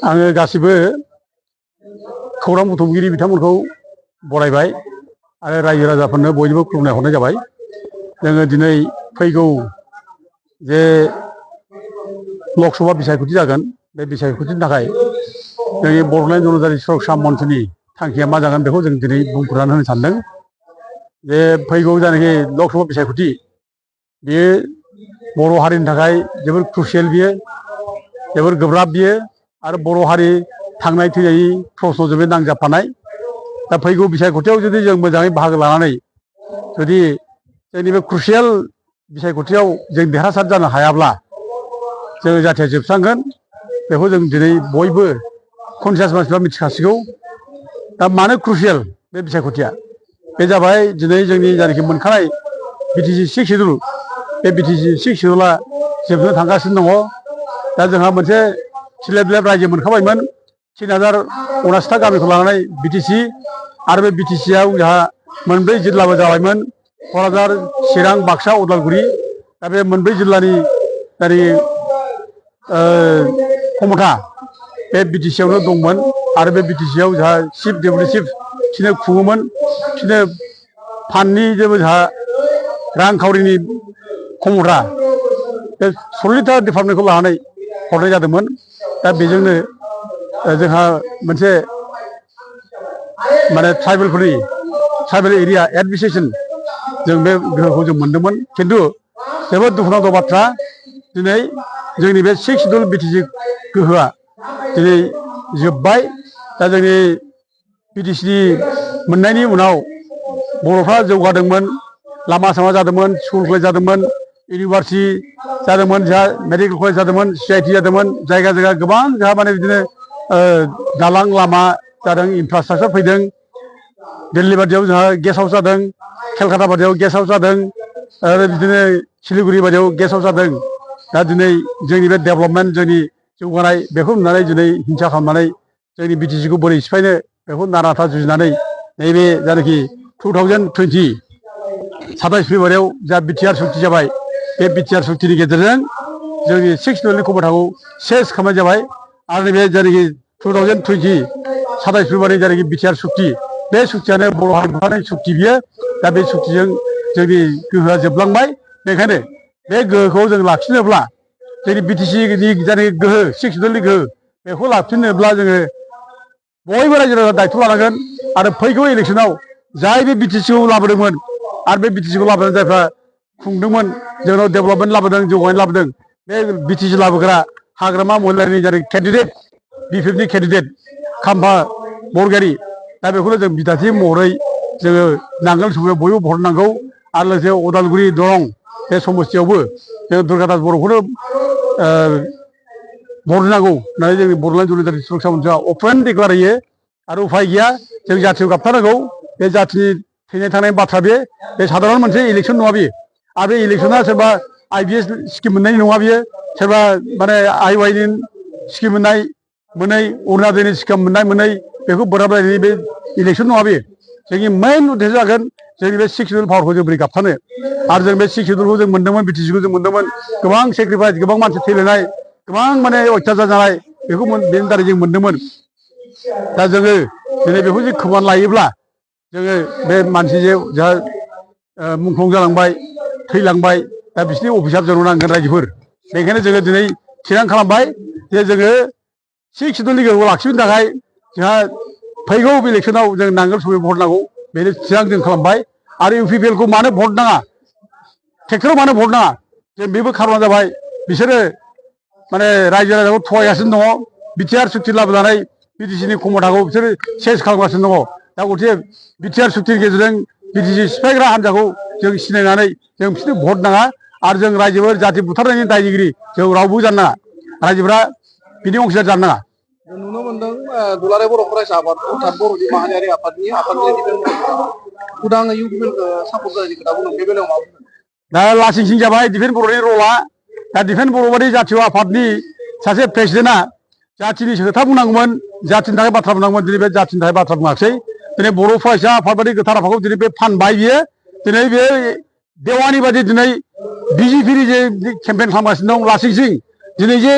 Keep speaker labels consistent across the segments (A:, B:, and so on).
A: आङो गासिबो खौरां बुथुमगिरि बिथांमोनखौ बरायबाय आरो रायजो राजाफोरनो बयनोबो खुलुमनाय हरनाय जाबाय। जोङो दिनै फैगौ जे लकसभा बिसायख'थि जागोन बे बिसायख'थिनि थाखाय जोंनि बड'लेण्ड जनजाति सुरक्षा मन्चनि थांखिया मा जागोन बेखौ जों दिनै बुंफोरनानै होनो सानदों। जे फैगौ जानाखि लकसभा बिसायख'थि बेयो बर' हारिनि थाखाय जोबोर क्रुसियेल, बियो जोबोर गोब्राब, बियो आरो बर' हारि थांनाय थैनायनि प्रश्नजों बे नांजाबफानाय। दा फैगौ बिसायख'थियाव जुदि जों मोजाङै बाहागो लानानै जुदि जोंनि बे क्रुसियेल बिसायख'थियाव जों देरहासार जानो हायाब्ला जोङो जाथिया जोबस्रांगोन। बेखौ जों दिनै बयबो कनसियास मानसिफ्रा मिथिखासिगौ। दा मानो क्रुसियेल बे बिसायख'थिया? बे जाबाय दिनै जोंनि जायनाखि मोनखानाय बिटिसि 6 सिडुल, बे बिटिसि 6 सिडुला जोबनो थांगासिनो दङ। दा जोंहा मोनसे स्लेब ब्लेब रायजो मोनखाबायमोन, 3079टा गामिखौ लानानै बिटिसि, आरो बे बिटिसिआव जोंहा 4 जिल्लाबो जाबायमोन, क'क्राझार, चिरां, बाक्सा, उदालगुरि। दा बे 4 जिल्लानि क्षमता बे बिटिसिआवनो दंमोन। आरो बे बिटिसिआव जोंहा चिफ डेपुटि चिफ बिसोरनो खुङोमोन, बिसोरनो फान्डनि जेबो जोंहा रांखावरिनि क्षमता बे 40टा डिपार्टमेन्टखौ लानानै हरनाय जादोंमोन। दा बेजोंनो जोंहा मोनसे माने ट्राइबेल एरिया एडमिनिस्ट्रेसन जों बे गोहोखौ जों मोन्दोंमोन। खिन्थु जोबोद दुखुनांथाव बाथ्रा, दिनै जोंनि बे 6 सिडुल बिटिसि गोहोआ दिनै जोब्बाय। दा जोंनि बिटिसिनि मोननायनि उनाव बर'फ्रा जौगादोंमोन, लामा सामा जादोंमोन, स्कुल कलेज जादोंमोन, इउनिभार्सिटि जादोंमोन, जोंहा मेडिकेल कलेज जादोंमोन, CIT जादोंमोन, जायगा जायगा गोबां जोंहा माने बिदिनो दालां लामा जादों, इनफ्रास्ट्राकचार फैदों। दिल्ली बादियाव जोंहा गेस्ट हाउस जादों, केलकाता बादियाव गेस्ट हाउस जादों, आरो बिदिनो सिलिगुरि बादियाव गेस्ट हाउस जादों। दा दिनै जोंनि बे डेभेलपमेन्ट, जोंनि जौगानाय, बेखौ नुनानै दिनै हिंसा खालामनानै जोंनि बिटिसिखौ बोरै सिफायनो बेखौ नारा जुजिनानै नैबे जायनाखि 2020 27 फेब्रुवारियाव जा बिटिआर सुक्ति जाबाय, बे बिटिआर सुक्तिनि गेजेरजों जोंनि 6 सिडुलनि क्षमताखौ सेस खालामनाय जाबाय। आरो नैबे जायनाखि 2020 27 फेब्रुवारि जायनाखि बिटिआर सुक्ति, बे सुक्तियानो बर' हारि बुथारनाय सुक्ति बियो। दा बे सुक्तिजों जोंनि गोहोआ जोबलांबाय। बेखायनो बे गोहोखौ जों लाखिनोब्ला, जोंनि बिटिसिनि जायनाखि गोहो, 6 सिडुलनि गोहो, बेखौ लाखिनोब्ला जोङो बयबो रायजो राजा दायथ' लानांगोन। आरो फैगौ इलेक्सनाव जाय बे बिटिसिखौ लाबोदोंमोन आरो बे बिटिसिखौ लाबोनानै जायफ्रा खुंदोंमोन, जोंनाव डेभेलपमेन्ट लाबोदों, जौगानाय लाबोदों, बे बिटिसि लाबोग्रा हाग्रामा महिलारिनि जायनाखि केन्डिडेट, बिपिएफनि केन्डिडेट खाम्फा बरगयारी, दा बेखौनो जों बिदिन्थि महरै जोङो नांगोल सुबायाव बयबो भट होनांगौ। आरो लोगोसे उदालगुरि दरं बे समस्तियावबो जों दुर्गादास बर'खौनो भट होनांगौ होननानै जोंनि बड'लेण्ड जनजाति सुरक्षा मन्चआ अपेन डिक्लार होयो। आरो उफाय गैया, जों जाथिखौ गाबथारनांगौ। बे जाथिनि थैनाय थांनायनि बाथ्रा, बे साधारन मोनसे इलेक्सन नङा बियो। आरो बे इलेक्सना सोरबा IBS स्किम मोननायनि नङा बियो, सोरबा माने IYनि स्किम मोनै, अरुण'दयनि स्किम मोननाय बेखौ बोराबलायनायनि बे इलेक्सन नङा बेयो। जोंनि मेइन उद्देश्य जागोन जोंनि बे 6 सिडुल पावारखौ जों बोरै गाबथानो। आरो जों बे 6 सिडुलखौ जों मोन्दोंमोन, बिटिसिखौ जों मोन्दोंमोन, गोबां सेक्रिफाइस, गोबां मानसि थैलायनाय, गोबां माने अयथासार जानाय, बेखौ बेनि दारै जों मोन्दोंमोन। दा जोङो दिनै बेखौ जों खोमाना लायोब्ला, जोङो बे मानसि जे जोंहा मुंख्लं जालांबाय, थैलांबाय, दा बिसोरनि अफिसार जोंनो नांगोन रायजोफोर। बेनिखायनो जोङो दिनै थिरां खालामबाय जे जोङो 6 सिडुलनि गोहोखौ लाखिनो थाखाय जोंहा फैगौ इलेक्सनाव जों नांगोल सुबायाव भट नांगौ, बेनो थिरां जों खालामबाय। आरो UPPLखौ मानो भट नाङा, ट्रेक्टराव मानो भट नाङा, जों बेबो खारना जाबाय, बिसोरो माने रायजो राजाखौ थगायगासिनो दङ। बिटिआर सुक्ति लाबोनानै बिटिसिनि क्षमताखौ बिसोरो सेस खालामगासिनो दङ। दा गथिखे बिटिआर सुक्तिनि गेजेरजों बिटिसि सिफायग्रा हान्जाखौ जों सिनायनानै जों बिसोरनो भट नाङा। आरो जों रायजोफोर जाति बुथारनायनि दायनिगिरि जों रावबो जानो नाङा, रायजोफ्रा बिनि अंशिदार जानो नाङा।
B: नुनो मोनदों दुलाराय बर' फरायसा आफाद, अर्थात बर'नि माहारियारि आफादगिरि उदाङै UPPLखौ सापर्ट जानायनि खोथा बुंदों, बे बेलायाव मा बुंगोन?
A: दा लासिं सिं जाबाय डिफेन बर'नि रला। दा डिफेन बर' बादि जातीय आफादनि सासे प्रेसिडेन्टआ जातिनि खोथा बुंनांगौमोन, जातिनि थाखाय बाथ्रा बुंनांगौमोन, दिनै बे जातिनि थाखाय बाथ्रा बुङाखिसै। दिनै बर' फरायसा आफाद बादि गोथार आफादखौ दिनै बे फानबाय बियो। दिनै बे देवानि बादि दिनै BJPनि जे केम्पेइन खालामगासिनो दं लासिं सिं, दिनै जे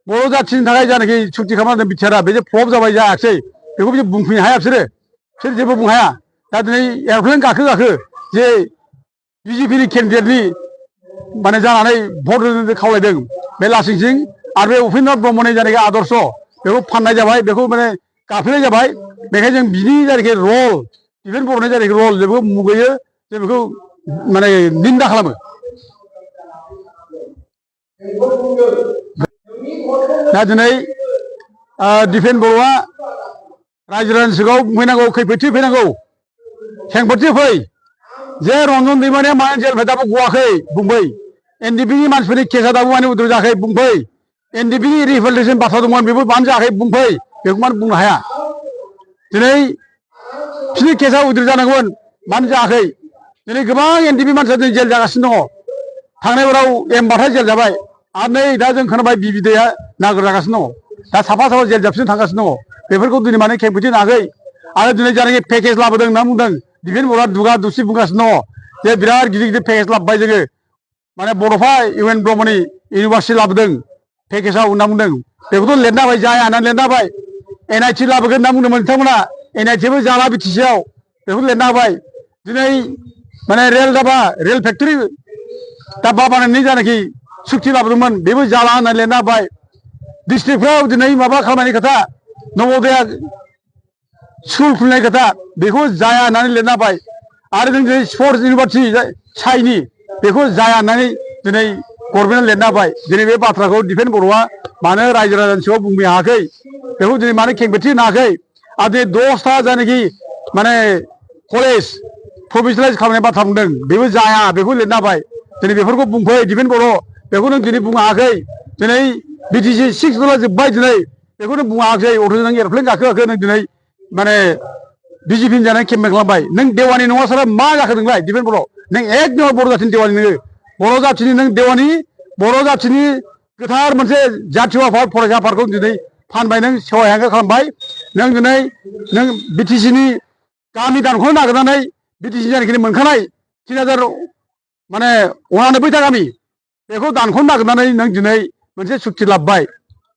A: बर' जाथिनि थाखाय जानाखि सुक्ति खालामनानै बिटिआरआ बे जे फ्लप जाबाय जायाखिसै बेखौ बिसोर बुंफैनो हाया बिसोर जेबो बुंनो हाया दा दिनै एर'प्लेन गाखो जे बिजेपिनि केन्डिडेटनि माने जानानै भट होनो खावलायदों बे लासिं सिं आरो बे उपेन्द्र ब्रह्मनि जानाखि आदर्श बेखौ फाननाय जाबाय बेखौ माने गाफेनाय जाबाय बेखायनो जों बिनि जानाखि रल डिफेन्स बर'नि जानाखि रल बेखौ मुगैयो जों बेखौ माने निन्दा खालामो दा दिनै डिफेन्स बर'आ रायजो राजानि सिगाङाव बुंफैनांगौ खैफोदथि फैनांगौ खेंफोरथि फै जे रन्जन दैमारिया मानो जेलनिफ्राय दाबो गवाखै बुंफै एनडिपिनि मानसिफोरनि केसा दाबो मानो उद्र जायाखै बुंफै एनडिपिनि रिहेबिलिटेसन बाथ्रा दंमोन बेबो मानो जायाखै बुंफै बेखौ मानो बुंनो हाया दिनै बिसोरनि केसा उद्र जानांगौमोन मानो जायाखै दिनै गोबां एनडिपि मानसिया दिनै जेल जागासिनो दङ थांनाय बाराव एमबाथाय जेल जाबाय आरो नै दा जों खोनाबाय बिबिदैया नागिर जागासिनो दङ दा साफा साफा जेल जाबसिन थांगासिनो दङ बेफोरखौ दिनै माने खेंफोरथि नागै आरो दिनै जानाखि पेकेज लाबोदों होनना बुंदों डिफेन्स बर'आ दुगा दुसि बुंगासिनो दङ जे बिराद गिदिर गिदिर पेकेज लाबोबाय जोङो माने बड'फा इउएन ब्रह्मनि इउनिभार्सिटि लाबोदों पेकेजाव होनना बुंदों बेखौथ' लिरना होबाय जाया होननानै लिरना होबाय एनआइटि लाबोगोन होनना बुंदोंमोन बिथांमोना एनआइटिबो जाला बिटिसिआव बेखौ लिरना होबाय दिनै माने रेल फेक्टरि दाब्बा बानायनायनि जानाखि सुक्ति लाबोदोंमोन बेबो जाला होननानै लिरना होबाय डिस्ट्रिक्टफ्राव दिनै माबा खालामनायनि खोथा नवोदया स्कुल खुलिनाय खोथा बेखौ जाया होननानै लिरना होबाय आरो जों दिनै स्पर्टस इउनिभार्सिटि साइनि बेखौ जाया होननानै दिनै गभर्नमेन्टआ लिरना होबाय दिनै बे बाथ्राखौ डिफेन्स बर'आ मानो रायजो राजानि सिगाङाव बुंनो हायाखै बेखौ दिनै मानो खेंफोरथि होनो हायाखै आरो दिनै 10टा जायनाखि माने कलेज प्रभिन्सियेलाइज खालामनाय बाथ्रा बुंदों बेबो जाया बेखौ लिरना होबाय दिनै बेफोरखौ बुंफै डिफेन्स बर' बेखौ नों दिनै बुंनो हायाखै दिनै बिटिसि 6 दला जोब्बाय दिनै बेखौ नों बुंनो हायाखै अथ'स नों एर'प्लेन गाखो नों दिनै माने बिजेपिनि जानानै केम्पेन खालामबाय नों देवानि नङा सारा मा जाखो नोंलाय डिफेन्स बर' नों एकदम बर' जाथिनि देवानि नोङो बर' जाथिनि नों देवानि बर' जाथिनि गोथार मोनसे जातीय आफाद फरायसा आफादखौ दिनै फानबाय नों सेवाय हेंगा खालामबाय नों दिनै नों बिटिसिनि गामि दानखौनो नागिरनानै बिटिसि जानाखि मोनखानाय 3000 माने 89टा गामि बेखौ दानखौनो नागिरनानै नों दिनै मोनसे सुक्ति लाबोबाय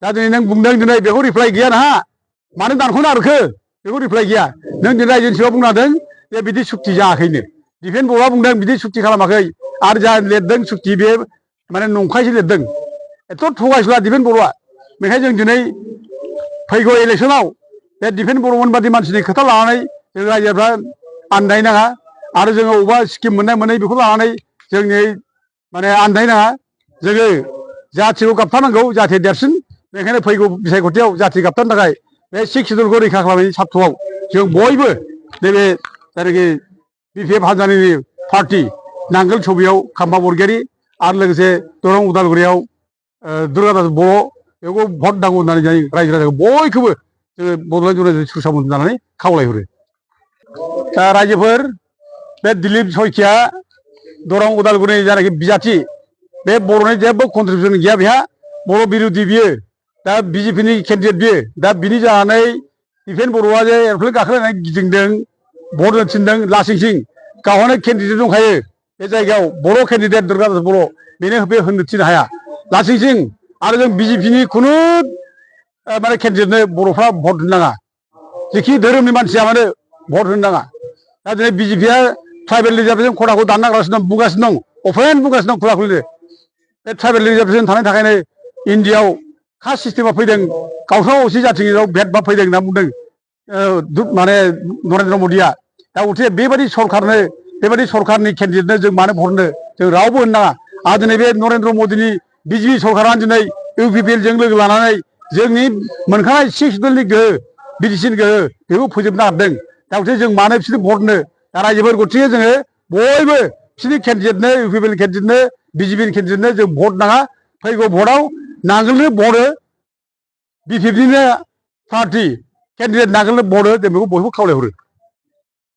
A: दा दिनै नों बुंदों दिनै बेखौ रिप्लाइ गैया नोंहा मानो दानखौनो नागिरखो बेखौ रिप्लाइ गैया नों दिनै रायजोनि सिगाङाव बुंनो हादों जे बिदि सुक्ति जायाखैनो डिफेन्स बर'आ बुंदों बिदि सुक्ति खालामाखै आरो जा लिरदों सुक्ति बे माने नंखायसो लिरदों एथ' थगायसुला डिफेन्स बर'आ बेखायनो जों दिनै फैगौ इलेक्सनाव बे डिफेन्स बर'मोन बादि मानसिनि खोथा लानानै जों रायजोफ्रा आन्दायनो नाङा आरो जोङो अबेबा स्किम मोननाय मोनै बेखौ लानानै जोंनि माने आन्दायनो नाङा जोङो जाथिखौ गाबथानांगौ जाथि देरसिन बेखायनो फैगौ बिसायख'थियाव जाथि गाबथानो थाखाय बे 6 सिडुलखौ रैखा खालामनायनि सार्थ'आव जों बयबो नैबे जायनाखि बिपिएफ हानजानि पार्टी नांगोल छबियाव खाम्फा बरगयारी आरो लोगोसे दरं उदालगुरियाव दुर्गादास बर' बेखौ भट नांगौ होननानै जों रायजो राजाखौ बयखौबो जोङो बड'लेण्ड जनायजों सुसामोन जानानै खावलायहरो दा रायजोफोर बे दिलीप सयखिया दरं उदालगुरिनि जानाखि बिजाथि बे बर'नि जेबो कन्ट्रिबिउसन गैया बेहा बर' बिरोधि बियो दा बिजेपिनि केन्डिडेट बियो दा बिनि जानानै डिफेन्स बर'आ जे एर'प्लेन गाखोनानै गिदिंदों भट होनो थिनदों लासिं सिं गावहानो केन्डिडेट दंखायो बे जायगायाव बर' केन्डिडेट दुर्गादास बर' बेनो बे होननो थिननो हाया लासिं सिं आरो जों बिजेपिनि खुनु माने केन्डिडेटनो बर'फ्रा भट होनो नाङा जेखि धोरोमनि मानसिया मानो भट होनो नाङा दा दिनै बिजेपिया ट्राइबेल रिजार्भेसन खथाखौ दाननो नागिरगासिनो दं बुंगासिनो दं अपेन बुंगासिनो दं खुला खुलि बे ट्राइबेल रिजार्भेसन थानायनि थाखायनो इन्डियाआव कास्ट सिस्टेमा फैदों गावस्रा असे जाथिनि गेजेराव भेदभाब फैदों होनना बुंदों माने नरेन्द्र मदिया दा उथे बेबायदि सरकारनो बेबायदि सरकारनि केन्डिडेटनो जों मानो भट होनो जों रावबो होनो नाङा आरो दिनै बे नरेन्द्र मदिनि बिजेपि सरकारानो दिनै इउपिपिएलजों लोगो लानानै जोंनि मोनखानाय 6 सिडुलनि गोहो बिटिसिनि गोहो बेखौ फोजोबनो नागिरदों दा उथे जों मानो बिसोरनो भट होनो दा रायजोफोर गथिखे जोङो बयबो बिसोरनि केन्डिडेटनो इउपिपिएलनि केन्डिडेटनो बिजेपिनि केन्डिडेटनो जों भट नाङा फैगौ भटआव नांगोलनो भट हो बिपिएफनिनो पार्टी केन्डिडेट नांगोलनो भट हो जों बेखौ बयबो खावलायहरो